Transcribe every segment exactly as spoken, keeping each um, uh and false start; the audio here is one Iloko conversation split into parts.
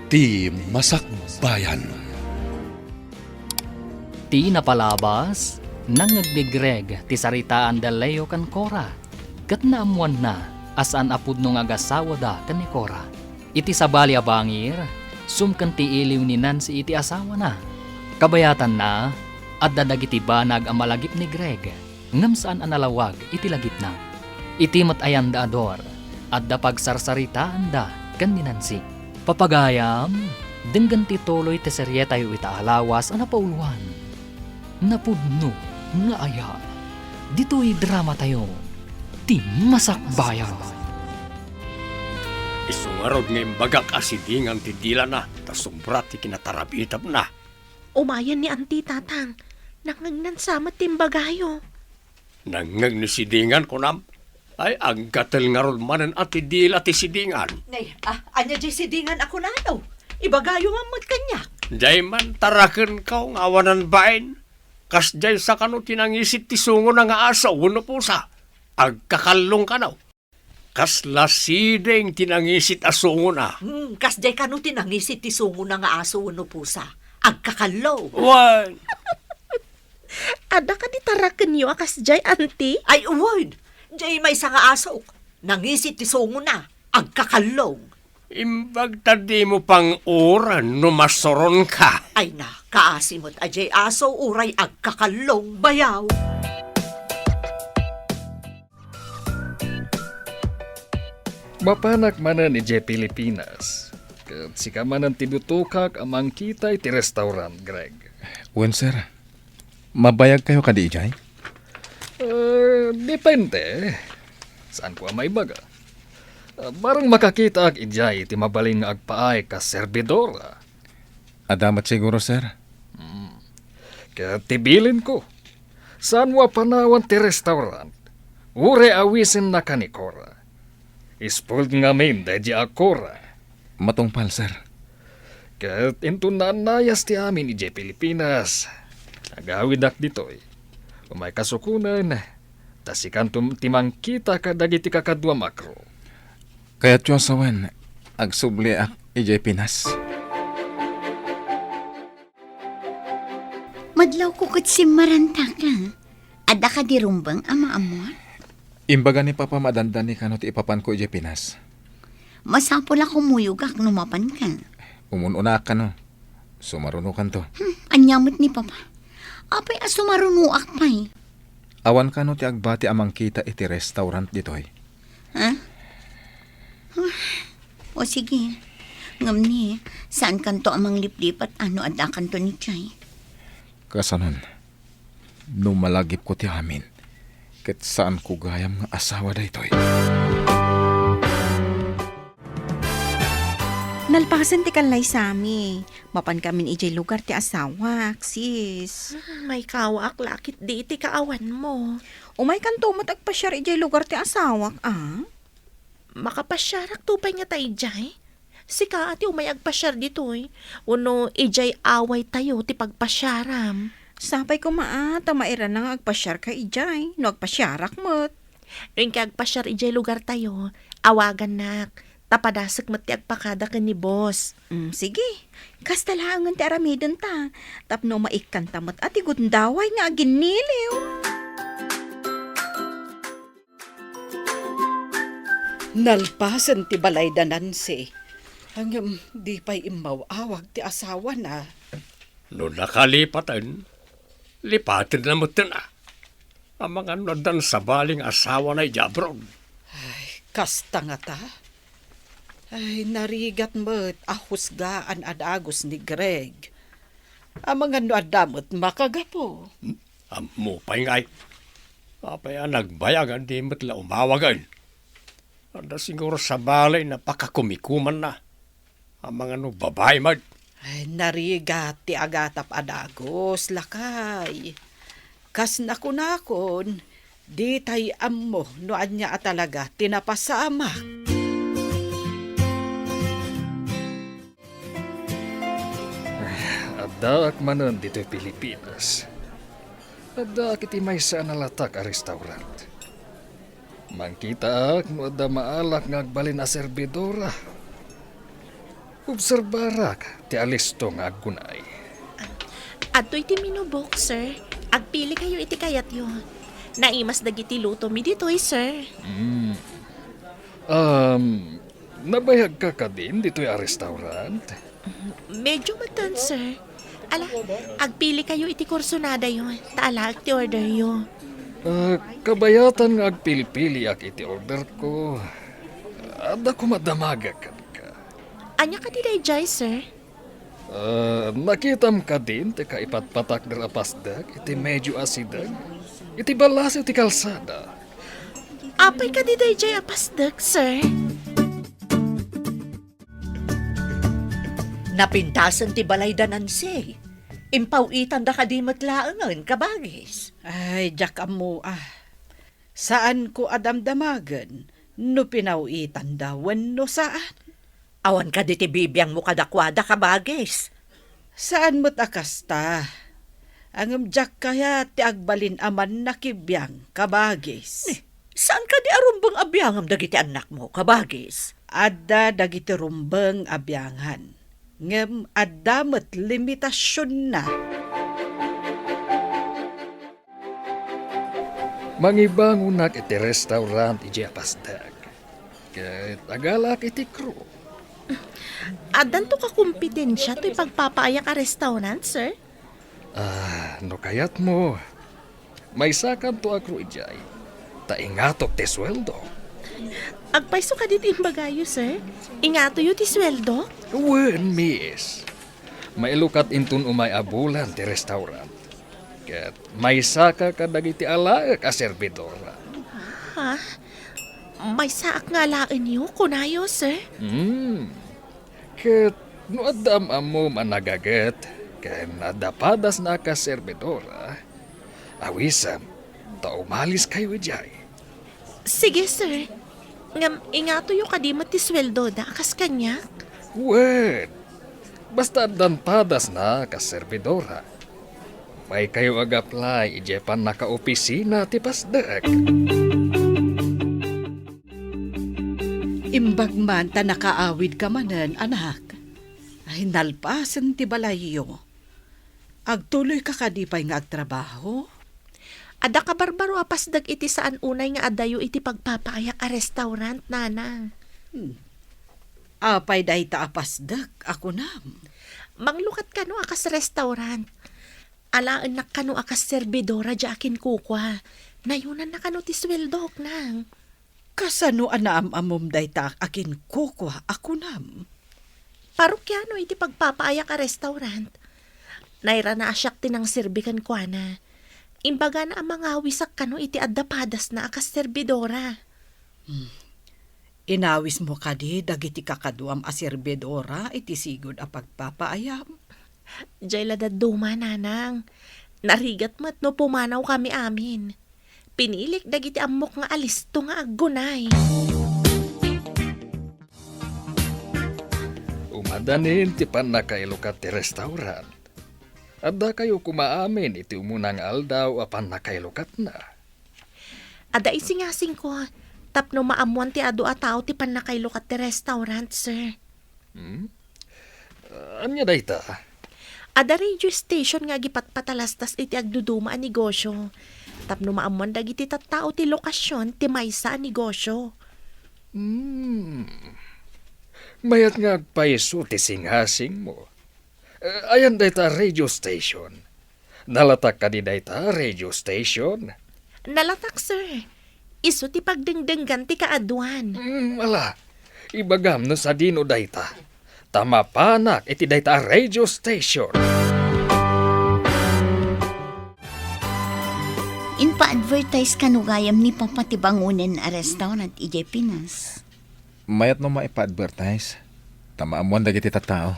Ti Masakbayan. Ti napalabas, nangngeg ni Greg ti saritaan da Leo ken Cora, ket naammoanna a saan a pudno nga agasawada ken ni Cora. Iti sabali a bangir, sumken ti iliw ni Nancy iti asawana. Kabayatanna, adda dagiti banag a malagip ni Greg, ngem saan a nalawag iti lagipna. Iti met ayan da a Dor, adda pagsarsaritaanda ken ni Nancy. Papagayam, denggen ti tuloy ti serietayo ita a lawas a napauluan, Napudno nga Aya. Ditoy dramatayo, Ti Masakbayan. Isu ngarud nga imbagak a sidingan ti dilana ta sobra ti kinatarabitepna. Umayen ni Auntie, Tatang. Nangngegnan sa met ti imbagayo. Nangngeg ni sidingan, kunam? Ay, aggatel ngarud manen a ti dila ti sidingan. Nay, ah, ania diay sidingan a kunano? Ibagayo man met kaniak. Diay man tarakenko nga awanan bain. Kasdiay sa kano ti nangisit ti sungona nga aso wenno pusa? Agkakallong kano. Kasla siding ti nangisit a sungona. Hmm, kasdiay kano ti nangisit ti sungona nga aso wenno pusa? Agkakallong. Wen. Adda kadi tarakenyo a kasdiay, Auntie? Ay, wen. Diay maysa nga asok. Nangisit ti sungona. Agkakallong. Imbag ta dimo pang-uren no masuronka. Ay na, kaasi met a diay aso uray agkakallong, bayaw. Mapanak manen idiay Pilipinas. Ket sika manen ti dutokak a mangkita iti restaurant, Greg. Wen, sir. Mabayagkayo kadi idiay? Eh, depende. Saanko a maibaga. Ah, barang makakitaak idiay iti mabalin nga agpaay kas serbidora. Adda met siguro, sir. Hmm. Ket ti bilinko, saanmo a panawan ti restaurant, uray awisennaka ni Cora. Spoiled ngamin daydi a Cora. Matungpal, sir. Ket inton naannayas ti amin idiay Pilipinas, agawidak ditoy. Umay kasukonen, ta sikanto ti mangkita kadagiti kakaduam a crew. Kayatyo a sawen, agsubliak idiay Pinas. Madlawko ket simmarantaka. Adda kadi rumbeng a maammoan? Imbaga ni Papa a dandani kano ti ipapanko idiay Pinas. Masapul a kumuyogak no mapanka. Umun-unaak kano. Sumarunokanto. Hmm, ania met ni Papa? Apay a sumarunoak pay? Awan kano ti agbati a mangkita iti restaurant ditoy? Ha? Ah, o sige. Ngem ni, saankanto a mangliplipat a no addakanto idiay? Kasanon, no malagipko ti amin, ket saanko gayam nga asawa daytoy. Nalpasen ti kallaysami. Mapankamin idiay lugar ti asawak, sis. Hmm, maikawaak la ketdi iti kaawanmo. Umaykanto met agpasiar idiay lugar ti asawak, a? Makapasiarakto pay ngata idiay? Sika a ti umay agpasiar ditoy, wenno idiay awaytayo ti pagpasiaram? Sapay koma a, ta mairana nga agpasiarka idiay, no agpasiarak met. No inka agpasiar idiay lugartayo, awagannak, ta padasek met ti agpakada ken ni boss. Mm, sige. Kasta laengen ti aramidenta, tapno maikkanta met a ti gundaway nga aginniliw. Nalpasen ti balay da Nancy. Ngem di pay immaw-awag ti asawana. No nakalipaten, lipatenna metten a. Amangan no addan sabali nga asawana idiay abroad. Ay, kasta ngata? Ay, narigat met a husgaan a dagus ni Greg. Amangan no adda met makagapu. Hmm? Ammo pay ngay. Apay a nagbayag a di met la umawagen? Adda siguro sabali a pakakumikumanna. Amangan no babai met. Ay, narigat ti agatap a dagus, lakay. Kas nakunakon, ditay ammo no ania a talaga ti napasamak. Addaak manen ditoy Pilipinas. Addaak iti maysa a nalatak a restaurant. Mangkitaak no adda maalak nga agbalin a serbidora. Obserbarak ti alisto nga aggunay. Adtoy ti menu book, sir. Agpilikayo iti kayatyo. Naimas dagiti lutomi ditoy, sir. Mm. Um, nabayagka kadin ditoy a restaurant? Medyo metten, sir. Ala, agpilikayo iti kursonadayo, ta alaek ti orderyo. Ah, kabayatan nga agpilpiliak iti orderko. Adda koma damagek kenka. Ania kadi daydiay, sir? Ah, nakitam kadin ti kaipatpatakder a pasdek iti medyo asideg iti ballasiw ti kalsada? Apay kadi daydiay a pasdek, sir? Napintasen ti balay da Nancy. Impaw-itanda kadi met laengen, kabagis. Ay, diak ammo, ah. Saanko a damdamagen no pinaw-itanda wenno saan. Awan kadi ti bibiangmo kadakuada, kabagis? Saan met a kasta. Ngem diak kayat ti agbalin a mannakibiang, kabagis. Ni, saan kadi a rumbeng a biangem dagiti annakmo, kabagis? Adda dagiti rumbeng a biangan, ngem adda met limitasionna. Mangibangonak iti restaurant idiay a pasdek, ket agalaak iti crew. Addanto kakompetensia toy pagpapaayak a restaurant, sir? Ah, no kayatmo, maysakanto a crew idiay, ta ingatok ti sueldo. Agpayso kadi ti imbagayo, sir? Ingatoyo ti sueldo? Wen, miss. Mailukat inton umay a bulan ti restaurant. Ket maysaka kadagiti alaek a serbidora. Ha? Maysaak nga alaenyo, kunayo, sir? Hmm. Ket no adda am-ammom a nagaget ken adda padasna a kas serbidora, awisem ta umaliskayo idiay. Sige, sir. Ngem ingatoyo kadi met ti sueldoda a kas kaniak? Wen, basta addan padasna a kas serbidora. Maykayo ag-apply idiay pannakaopisina ti pasdek. Imbag man ta nakaawidka manen, anak. Ay, nalpasen ti balayyo. Agtuloyka kadi pay nga agtrabaho? Adda kabarbaro a pasdek iti saan unay nga adayo iti pagpapaayak a restaurant, nanang. Hmm. Apay dayta a pasdek a kunam? Manglukat kano a kas restaurant. Alaennak kano a kas serbidora diay akinkukua. Nayonanna kano ti sueldok, nang. Kasano a naam-ammom dayta a kinkukua a kunam? Parokiano iti pagpapaayak a restaurant. Nairana a siak ti nangserbi kenkuana. Imbagana a mangawisak kano iti adda padasna a kas serbidora. Hmm. Inawismo kadi dagiti kakaduam a serbidora iti sigud a pagpapaayam? Diay la dadduma, nanang. Narigat met no pumanawkami amin. Pinilik dagiti ammok nga alisto nga aggunay. Umadanin ti pannakailukat ti restaurant. Addakayo koma amin iti umuna nga aldaw a pannakailukatna. Adda isingasingko tapno maammoan ti adu a tao ti pannakailukat ti restaurant, sir. Hmm? Ania dayta? Adda radio station nga agipatpatalastas iti agduduma a negosio. Tapno maammoan dagiti tattao ti lokasion ti maysa a negosio. Hmm. Mayat nga agpayso ti singasingmo. Eh, ayan dayta a radio station? Nalatak kadi dayta a radio station? Nalatak, sir. Isu ti pagdengdenggan ti kaaduan. Mm, ala, ibagam no sadino dayta. Ta mapanak iti dayta a radio station. Inpa-advertise kano gayam ni Papa ti bangonen a restaurant idiay Pinas? Mayat no maipa-advertise, ta maammoan dagiti tattao.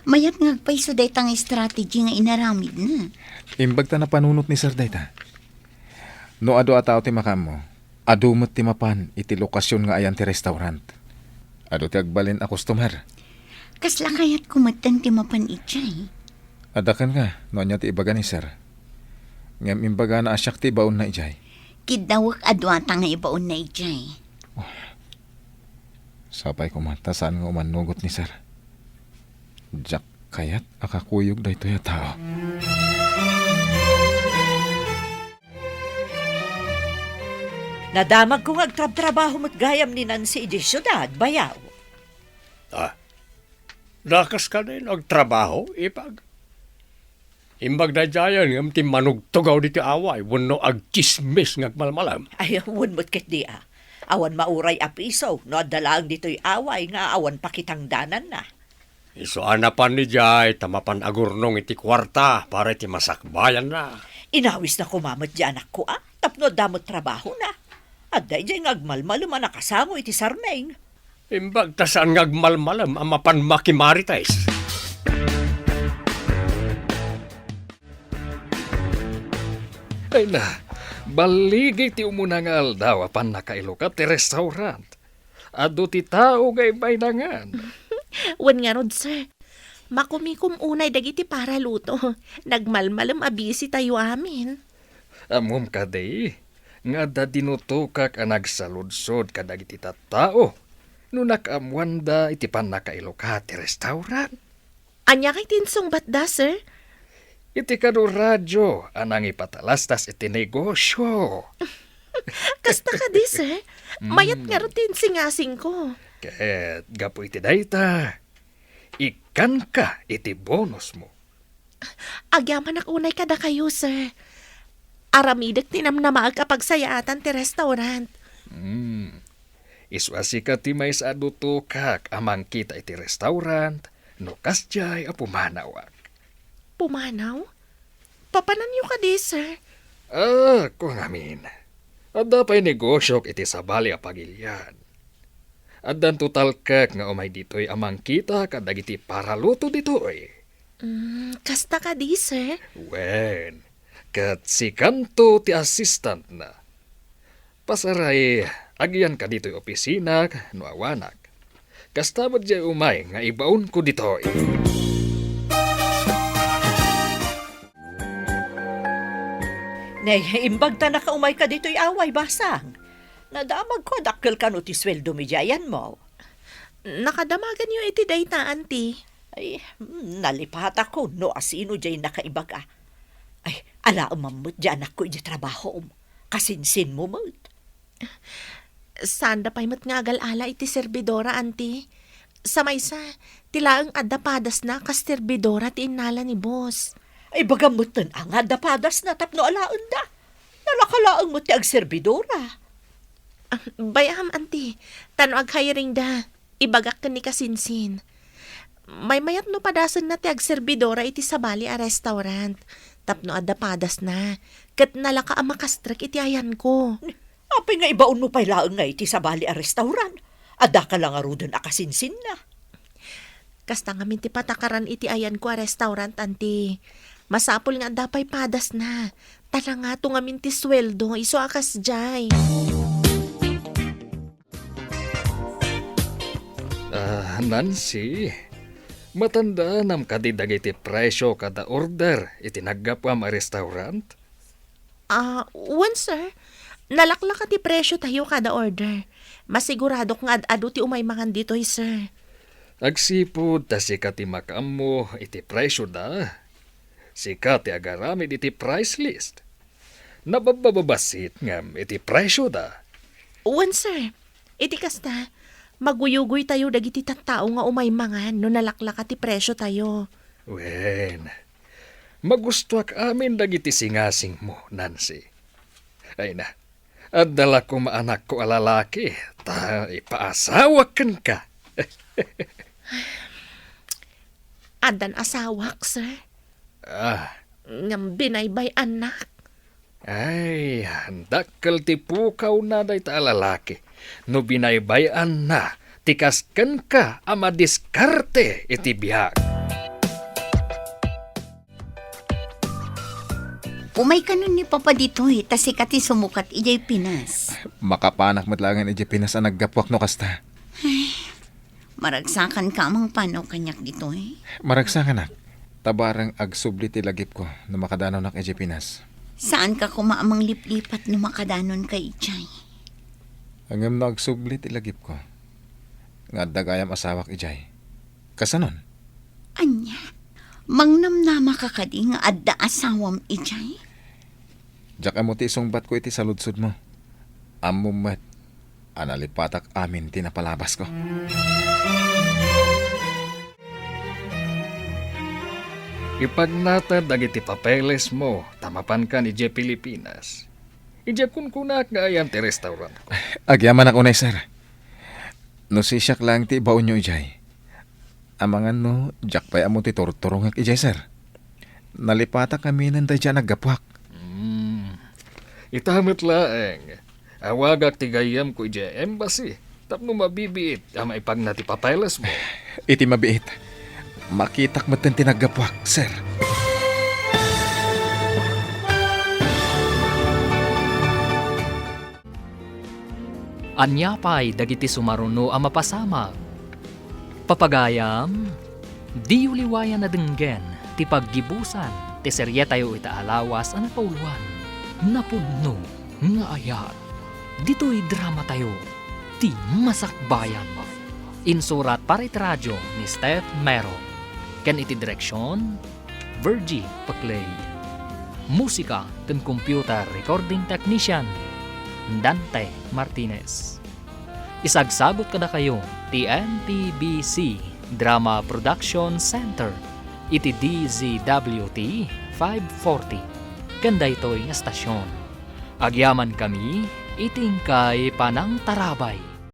Mayat nga agpayso dayta nga strategy nga inaramidna. Imbag ta napanunot ni Sir dayta. No adu a tao ti makaammo, adu met ti mapan iti lokasion nga ayan ti restaurant. Adu ti agbalin a customer. Kasla kayatko metten ti mapan idiay. Adda kenka, no ania ti ibaga ni Sir. Ngem imbagana a siak ti ibaonna idiay. Kiddawek a duata nga ibaonna idiay. Oh. Sapay koma ta saan nga umannugot ni Sir. Diak kayat a kakuyog daytoy a tao. Nadamagko nga agtrabtrabaho met gayam ni Nancy idiay siudad, bayaw. Ah, dakas kadi no agtrabaho, ipag? Imbag daydiayen ngem ti manugtugaw ditoy away wenno agtsismis nga agmalmalem. Ay, wen met ketdi a. Awan mauray a piso no adda laeng ditoy away nga awan pakitangdananna. Isu a napan idiay ta mapan agurnong iti kuarta para iti masakbayanna. Inawisna koma met di anakko a, tapno adda met trabahona. Adda idiay nga agmalmalem a nakasango iti sarming. Imbag ta saan nga agmalmalem a mapan makimarites. Ay na, balligi ti umuna nga aldaw a pannakailukat ti restaurant. Adu ti tao nga imbaynangan. Wen ngarud, sir. Makumikom unay dagiti paraluto. Nagmalmalem a busy tayo amin. Ammom kadi nga adda dinutokak a nagsaludsod kadagiti tattao no nakaammoanda iti pannakailukat ti restaurant? Ania kay ti insungbatda, sir? Iti kano radio a nangipatalastas iti negosyo. Kasta kadi, sir? Mm. Mayat ngarud ti insingasingko. Ket gapu iti dayta, ikkanka iti bonusmo. Agyamanak unay kadakayo, sir. Aramidek ti namnamaek a pagsayaatan ti restaurant. Hmm. Isu a sika ti maysa a dutokak a mangkita iti restaurant no kasdiay a pumanawak. Pumanaw? Papananyo kadi, sir? Ah, kua ngamin. Adda pay negosiok iti sabali a pagilian. Addanto talkek nga umay ditoy a mangkita kadagiti paraluto ditoy. Mm, kasta kadi, sir? Wen, ket sikanto ti assistantna. Pasaray, agyanka ditoy opisinak no awanak. Kasta met diay umay nga ibaonko ditoy. Nay, imbag ta nakaumayka ditoy away, basang. Nadamagko a dakkel kano ti sueldomi diay ayanmo. Nakadamaganyo iti dayta, Auntie. Ay, mm, nalipatako no asino diay nakaibaga. Ay, alaem met diay anakko iti trabahom. Kasinsinmo met. Saanda pay met nga agal-ala iti serbidora, Auntie. Sa maysa, ti laeng adda padasna kas serbidora ti innala ni boss. Ay, ibagam metten a nga adda padasna tapno alaenda. Nalaka laeng met ti agserbidora. Ah, bay-am, Auntie, ta no aghiringda, ibagak ken ni Kasinsin. Maymayat no padasenna ti agserbidora iti sabali a restaurant, tapno adda padasna, ket nalaka a makastrek iti ayanko. Apay nga ibaonmo pay laeng nga iti sabali a restaurant? Addaka la ngaruden a kasinsinna. Kasta ngamin ti patakaran iti ayanko a restaurant, Auntie. Masapul nga adda pay padasna. Ta nangato ngamin ti sueldo, isu a kasdiay. Ah, Nancy, matandaanam kadi dagiti presio kada order iti naggapuam a restaurant? Ah, wen, sir. Nalaklaka ti presio tayo kada order. Masiguradok nga ad-adu ti umay mangan ditoy, sir. Agsipud ta sika ti makaammo iti presioda. Sika ti agaramid iti price list. Nababbababassit ngem iti presioda. Wen, sir. Iti kasta, maguyugoy tayo dagiti tattao nga umay mangan no nalaklaka ti presio tayo. Wen, magustuak amin dagiti singasingmo, Nancy. Ay na, adda la koma anakko a lalaki, ta ipaasawak kenka. Addan asawak, sir. Ah. Ngem binaybay-annak. Ay, dakkel ti pukawna dayta a lalaki no binaybay-anna ti kas kenka a madiskarte iti biag. Umay kanon ni Papa ditoy, ta sika ti sumukat idiay Pinas. Makapanak met laengen idiay Pinas a naggapuak no kasta. Ay, maragsakanka a mangpanaw kaniak ditoy? Maragsakanak. Ta bareng agsubli ti lagipko no makadanonnak idiay Pinas. Saanka koma a mangliplipat no makadanonka idiay? Ngem no agsubli ti lagipko, nga adda gayam asawak idiay. Kasanon? Ania? Mangnamnamaka kadi nga adda asawam idiay? Diak ammo ti isungbatko iti saludsodmo. Ammom met a nalipatak amin ti napalabasko. Ipagnated dagiti papelesmo ta mapankan idiay Pilipinas. Idiay kunkunak nga ayan ti restaurantko. Agyamanak unay, sir. No sisiak laeng ti ibaonyo idiay. Amangan no, diak pay ammo ti turturongek idiay, sir. Nalipatak aminen daydiay a naggapuak. Hmm. Ita met laeng. Awagak ti gayyemko idiay embassy tapno mabibiit a maipagna ti papelesmo. Iti mabiit, makitak metten ti naggapuak, sir. Ania pay dagiti sumaruno a mapasamak? Papagayam, diyo liwayan a denggen ti paggibusan ti serietayo ita a lawas a napauloan, Napudno nga Ayat. Ditoy dramatayo, Ti Masakbayan. Insurat para iti radio ni Steph Mero, ken iti direksion, Virgie Paclay. Musika ken computer recording technician, Dante Martinez. Isagsagut kadakayo ti M P B C Drama Production Center iti D Z W T five forty ken daytoy nga estasion. Agyamankami iti inkay panangtarabay.